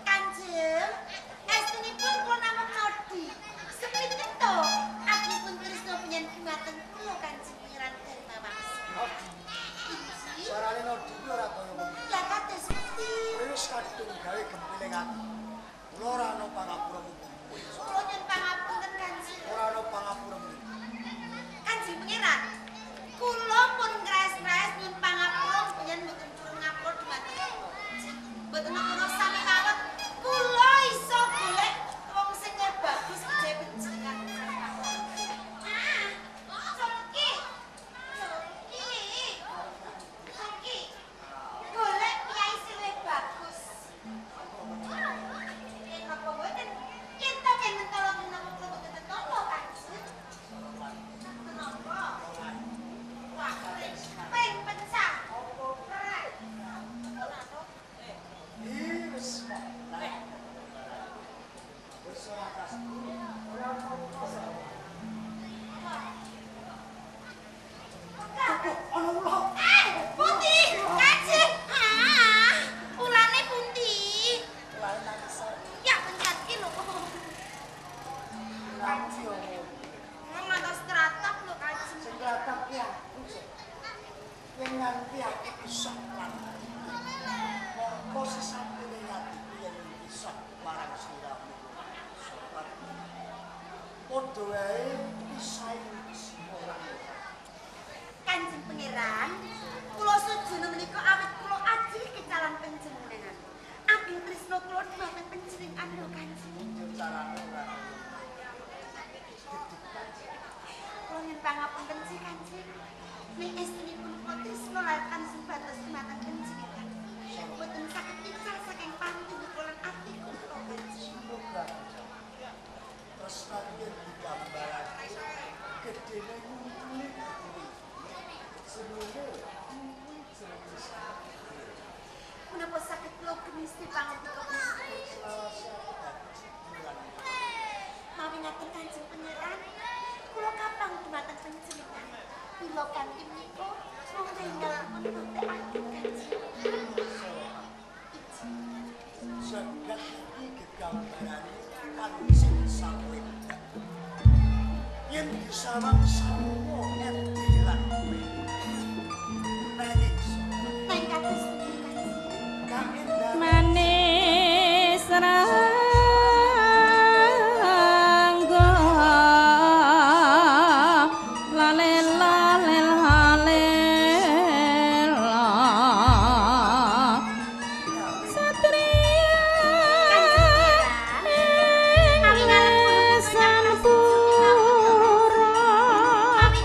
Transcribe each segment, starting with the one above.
Kanjeng, estunipun kula namung nodi. Sepinten Kanjeng. Wong ngantos tratap lho Kanjeng. Sing tratap ki aku. Yen nganti aku bisa lan mongko sesampune atiku yen bisa marang sliramu. Sobat. Padha wae pisahe ora. Kanjeng Pangeran, kula sujuna menika awit kula ajih kecalan panjenengan. Ageng tresna kula dhumateng panjenengan lho Kanjeng. Carane ora. Kula nyuwun pangapunten sih Kanjeng. Nek estunipun kula tresna lan tansah batos dhumateng panjenengan. Boten saged ical saking pantun kula lan ati kula Kanjeng. Tresna iki digambarake gedene ngumpuli kuwi. Jenenge kuwi jenenge sakit. Menapa saged kula gemisti pangandika punika? Selawase aku dadi cibulan. Mawi ngaten Kanjeng Pangeran, kula kapang dhumateng panjenengan. Mila kanthi menika mung enggal pun buktekaken Kanjeng. Jagat iki gegambarane kancing sawit. Yen disawang sawo edi lan kowe. Nanging Nanging kados pundi Kanjeng? Kaendahan Manis rangga lalela lela satriya ing lesan pura. Mawi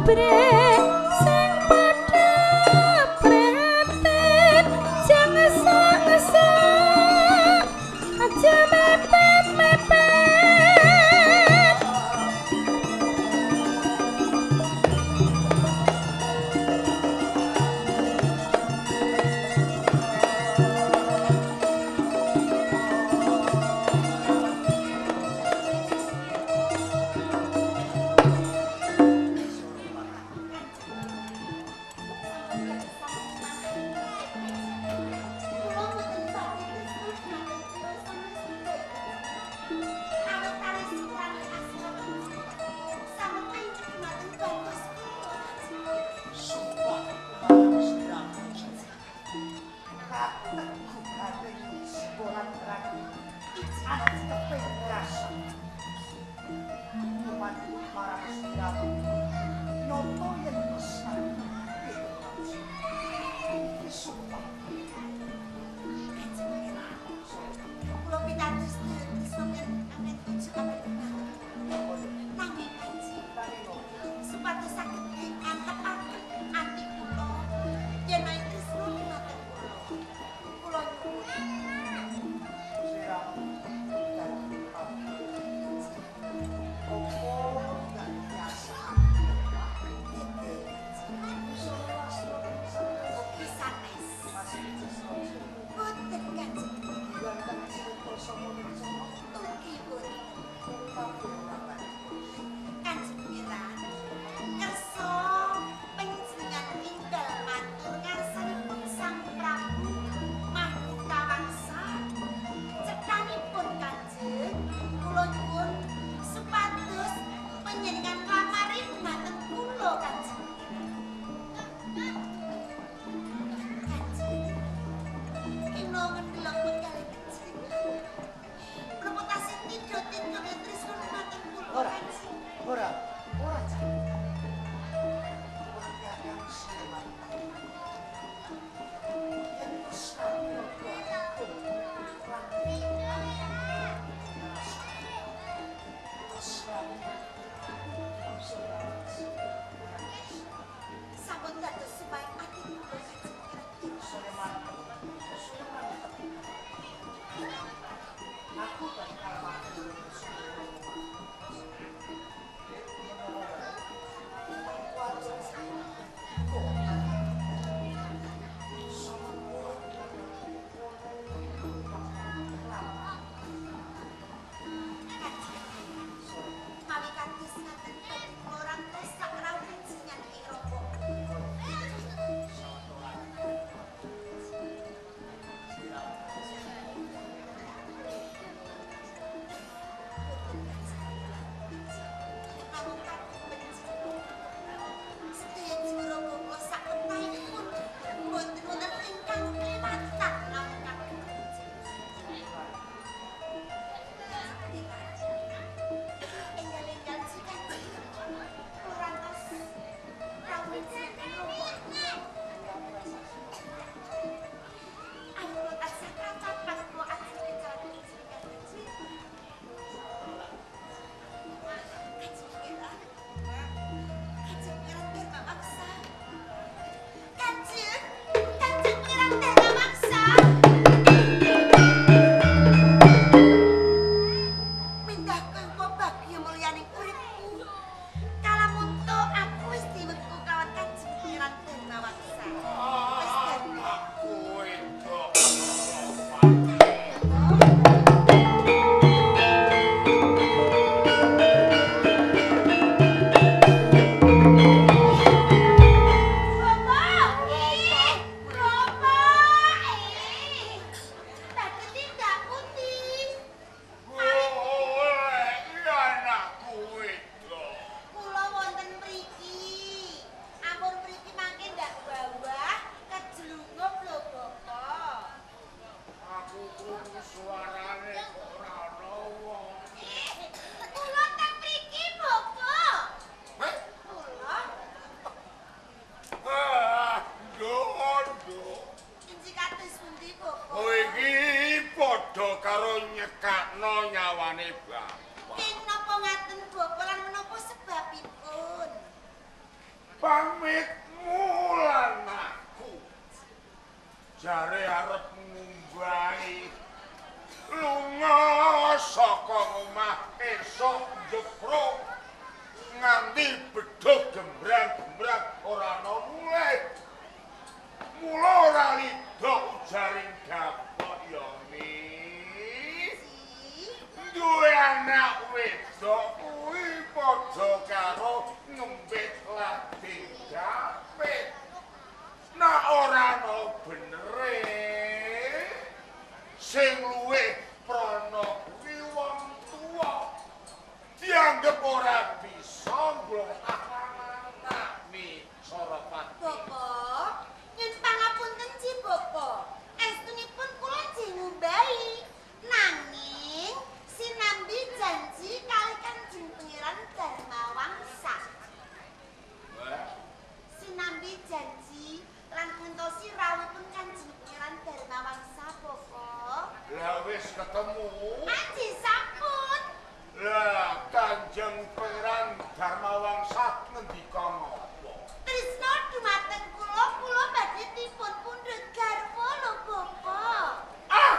Bre sing padha prihatin jangan sang-sang aja mepet-mepet. Nganti bedhog gembrang-gembrang ora ana mulih. Mula ora lido ujaring dapok ya Mi. Duwe anak wedok kuwi padha karo ngembit lading dapit. Nek ora ana benere sing luwih prana kuwi wong tuwa. Dianggep ora bisa nglongkah anak Mi Sarapati. Bapak, nyun pangapunten si Bapak. Estunipun kula jih ngumbahi. Nanging sinambi janji kali Kanjeng Pangeran Darmawangsa. Sinambi janji lan ngentosi rawuhipun Kanjeng Pangeran Darmawangsa, Bapak. Lah wis ketemu. Anji sampun. Lah Kanjeng Pangeran Darmawangsa ngendika ngapa? Trisna dumateng kula, kula badhe dipun pundhut garwa lho, Bapak. Ah!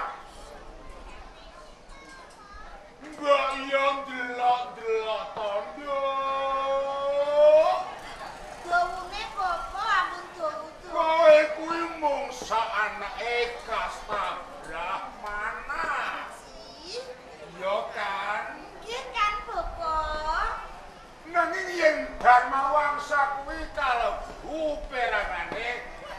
Mbok yo ndelok-ndelok tandha. Dawune Bapak ampun dawu-dawu. Kowe kuwi mung sak anake kasta Brahmana. Si, Ya kan? nggih kan, Bapak? Nanging yen Darmawangsa kuwi kalebu perangane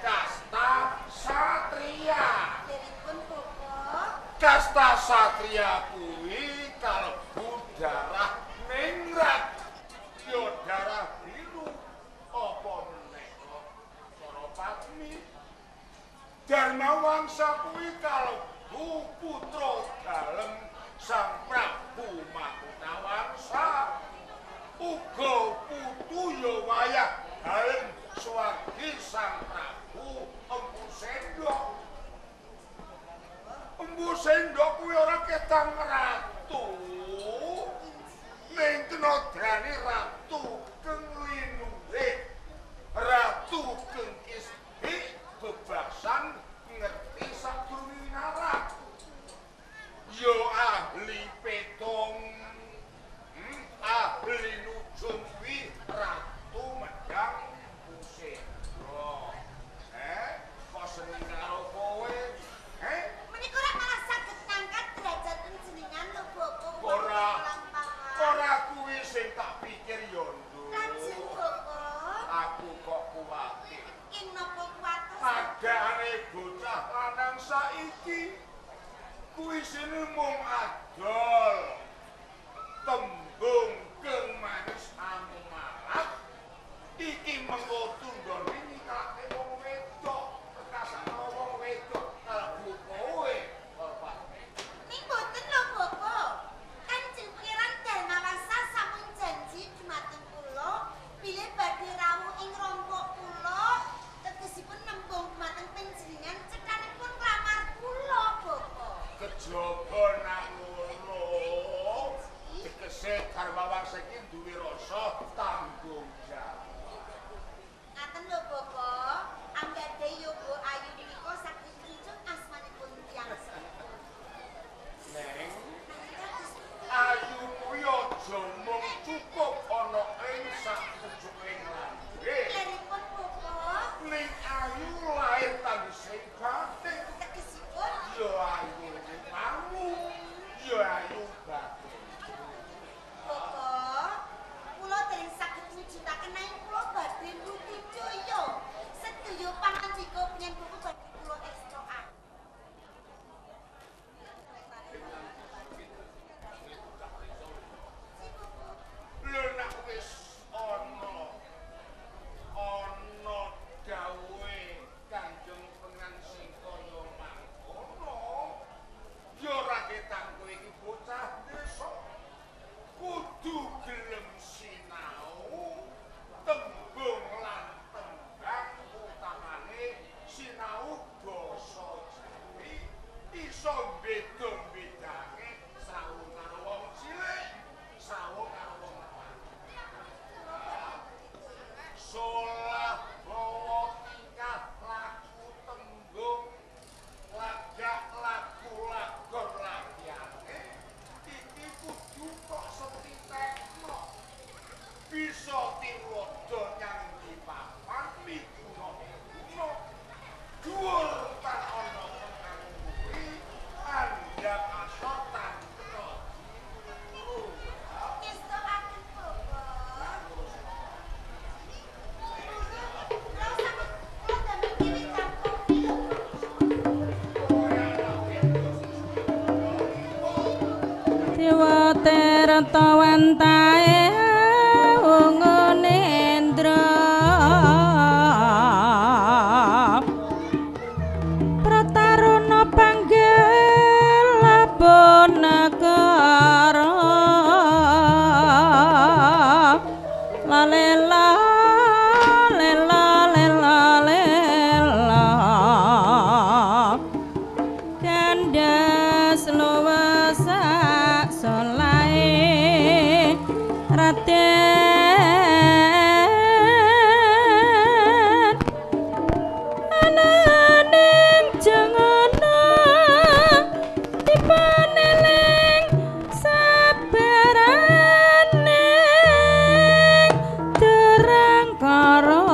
kasta satria. Liripun Bapak. Kasta satria kuwi kalebu darah ningrat. Ya darah biru. Apa meneh kok Sarapatmi? Darmawangsa kuwi kalebu putra dalem Sang Prabu Makutawangsa. Uga putu ya wayah dalem swargi Sang Prabu Empu Sendok. Empu Sendok kuwi ora ketang ratu. Ning kenodrane ratu keng linuwih, ratu keng kisdi bebasan ngerti sadurunge. Ya ahli petung, ahli nujum kuwi Ratu Medang Pusendra. Kok seneng karo kowe? Menika ora malah saged ngangkat derajat panjenengan lho, Bapak. Ora. Ora kuwi sing tak pikir ya, Nduk. Lajeng, Bapak, Aku kok kuwatir. ing napa kuwatos? Padahane bocah lanang saiki kuwi isine mung adol tembung keng manis amumalat. Iki mengko tunggone nyikake wong wedok, rekasane wong wedok kalebu kowe, Bapak. Ning boten lho, Bapak. Kanjeng Pangeran Darmawangsa sampun janji dumateng kula bilih badhe rawuh ing rompok kula, tegesipun nembung dumateng panjenengan cethanipun nglamar kula, Bapak. Kejaba nak ngono. Tegese Darmawangsa iki duwe rasa tanggung jawab. Ngaten lho, Bapak. Ambade yoga ayu menika saged njunjung asmanipun tiyang sepuh. Neng, Nanging kados pundi? ayu kuwi aja mung cukup ana ing sapucuking lambe. Liripun, Bapak, Ning ayu lahir tandusing batin. tegesipun Ya ayu rupamu, ya ayu batin. Bapak, kula dereng saged mujudaken nanging kula badhe mbudidaya. Sedaya pangandika panjenengan Bapak badhe kula estokaken. Si Bapak, Lho nek wis ana ana dawuhe Kanjeng Pangeran sing kaya mangkono, ya ora ketang kowe iki bocah desa. Kudu gelem sinau tembung lan tembang utamane sinau Desa Tirwada nyang ndi papan miguna guna dhuwur tan ana kang andhap asor tan kena Ngestokaken Bapak. Kula sampun kula damel kiwitan kopi lho. Dewa Tirta wantae Ungunendra Prataruna panggelabonegara Lalela lela lela lela Kandas luwes solahe Raden ananing jengana dipaneling sabaraning terang kara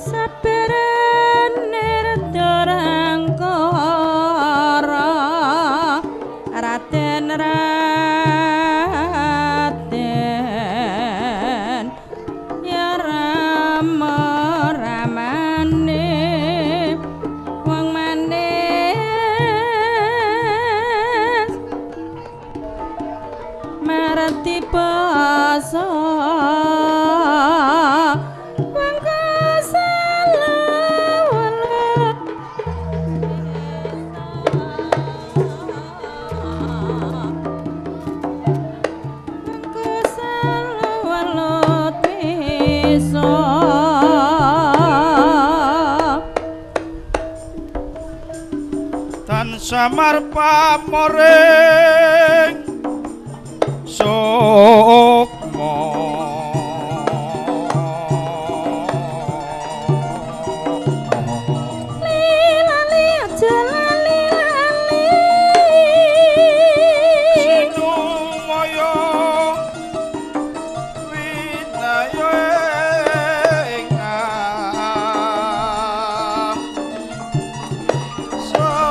sabarane terang kara Raden Raden ya Rama ramane wong manis marti basa wong kasala Tan samar pamoring sukma Lali aja lali lali Sinumaya winaya ing sepi.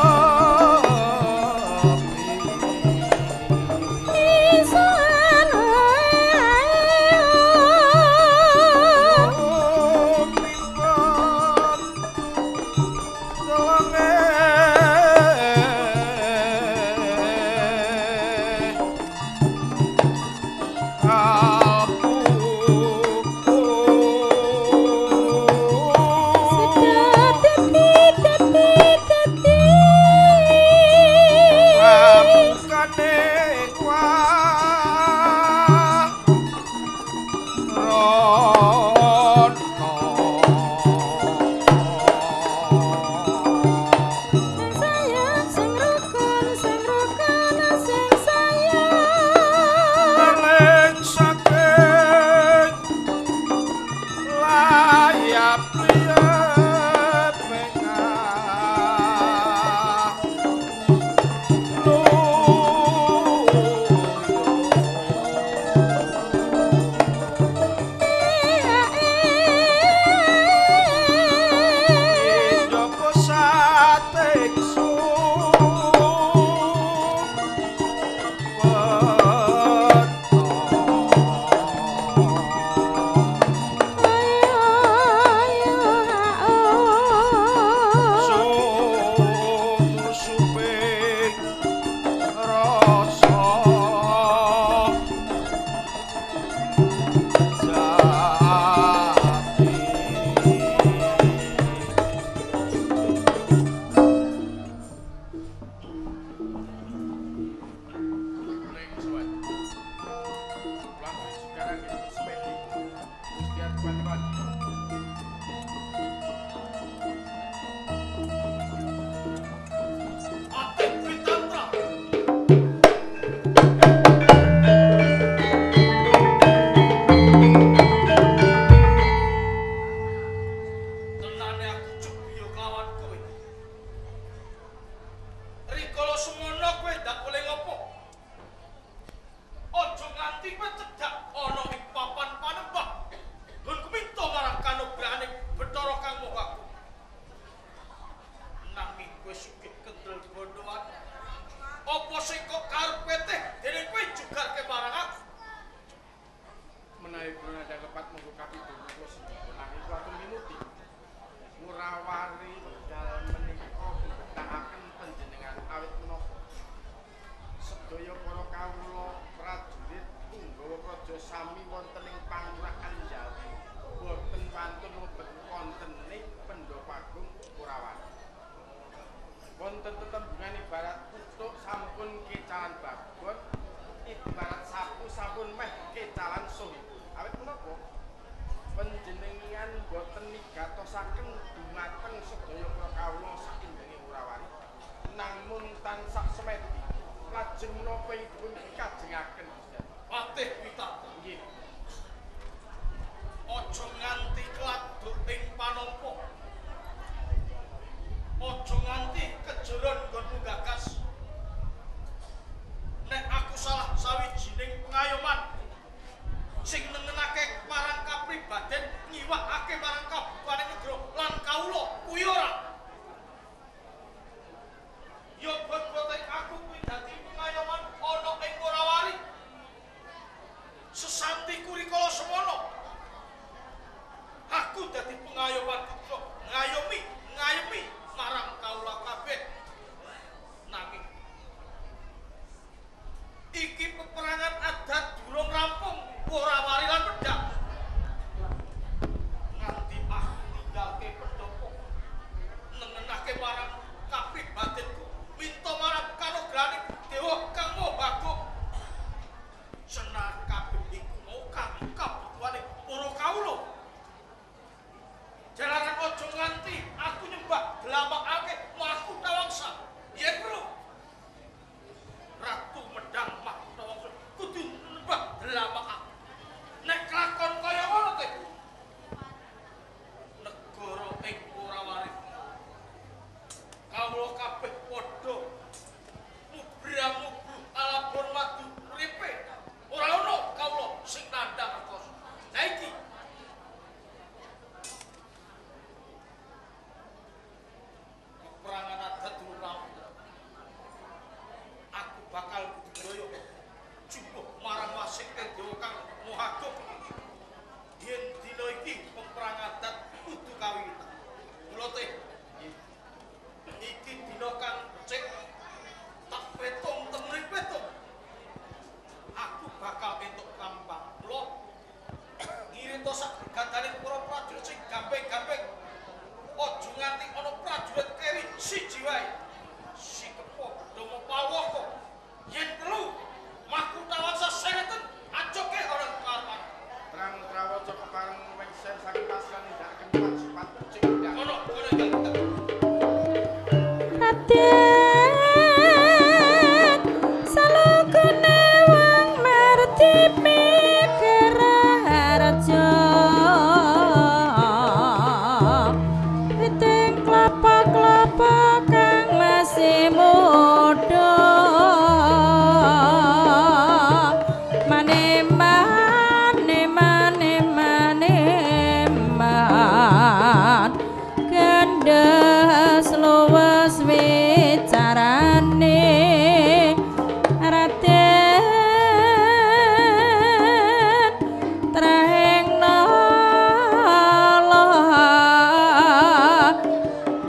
nganti kowe cedhak ana ing papan panembah. Nggonku minta marang kanugrahaning Bathara Kang Maha Agung. Nanging kowe sugih kendel bondoan. Apa sing kok karepe teh dene kowe jugarke marang aku? Menawi kula nadang lepat monggo kapidho kula nanging kula atur mimuti. Wurawari wekdal menika mbetahaken panjenengan awit menapa sedaya para kawula prajurit Punggawa Praja sami wonten ing Pangurakan Jawi boten wantun mlebet wonten ing Pandhapa Agung Wurawari. Wonten tetembungan ibarat kutuk sampun kecalan babon, ibarat sapu sampun meh kecalan sohipun. Awit menapa panjenengan boten migatosaken dumateng sedaya para kawula saindenge Wurawari, namung tansah semedi lajeng menapa ing dipun kajengaken Gusti. Patih Pitata. Nggih. Aja nganti kladuk ing panampa. Aja nganti kejeron nggonmu gagas. Nek aku salah sawijining pengayoman sing nengenake marang kapribaden nyiwakake marang kabupaten negara lan kawula kuwi ora. Ya bot-bote aku kuwi dadi pengayoman ana ing Wurawari. Sesantiku rikala semono. Aku dadi pengayoman putra ngayomi, ngayomi marang kawula kabeh. Nanging iki peperangan adat durung rampung Wurawari lan Medang. Nganti aku ninggalke pendopo nengenake marang kapribadenku, minta marang kanugrahaning Dewa Kang Maha Agung. Senar kabeh iku mau kanggo kabutuhane para kawula. Jalaran aja nganti aku nyembah glamakake Makutha Wangsa. Yen perlu Ratu Medang Makutha Wangsa kudu nyembah glamakake. Nek kelakon kaya ngono teh negara ing Wurawari kawula kabeh padha mubra-mubru alabor madu uripe. Ora ono kawula sing nandhang rekoso. Saiki peperangan adat durung rampung. Aku bakal budidaya jumbuh marang wasike Dewa Kang Maha Agung. Yen dina iki peperangan adat kudu kawiwitan. Kula teh iki dina kang becik tak petung temene petung. Aku bakal entuk prampak. Kula ngirito sak gandane para prajurit sing gamping-gamping. Aja nganti ana prajurit keri siji wae. Sikepo Domo Palwaka. Yen perlu Makutha Wangsa sereten ajoke ora karepan. Terang trawaca kepareng weksen saking pasiran nindakaken kewajiban kucing ndang. Kono kono ingkang Raden salukune wong merti pikiraharja witing klapa-klapa kang masih muda mane mane mane mane man kendhes luwes wicarane Raden trahing nala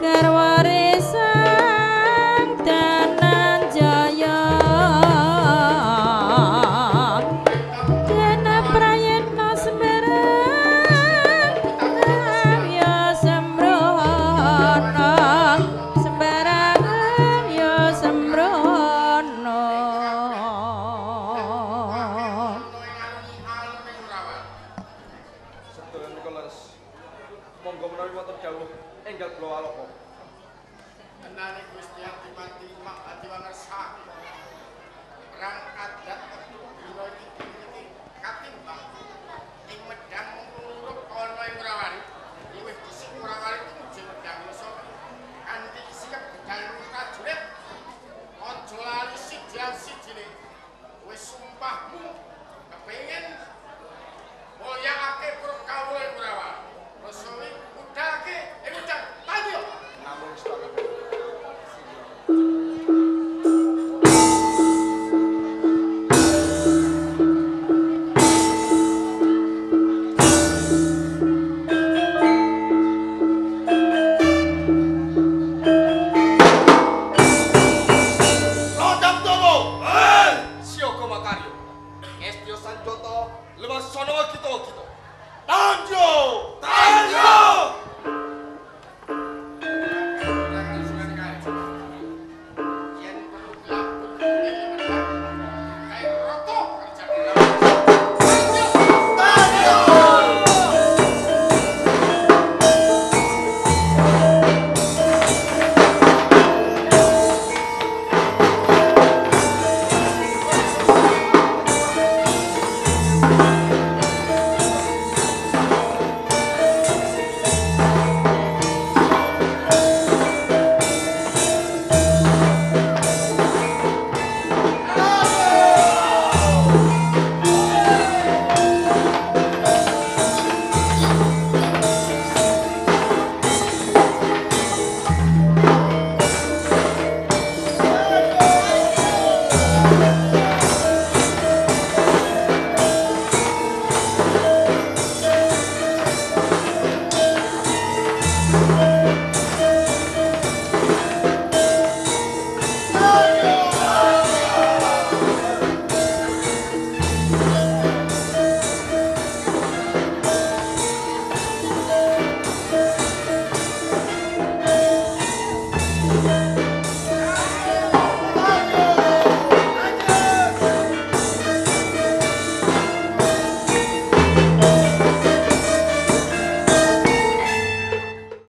garware sang Dananjaya dene prayitna sembarang ya sembrono sembarang ya sembrono. Sedaya menika leres. Monggo menawi wonten dawuh enggal kula alapa. Tenane Gusti Adipati Mak Adiwangersa. Perang adat wektu dina iki iki katimbang ing Medang mung nuruk ana ing Wurawari. Luwih dhisik Wurawari tumuju Medang Yasa kanthi sikap gedang prajurit. Aja lali siji sijine. Wis sumpahmu kepengin Lewasono kita kita. Tanjo! Tanjo!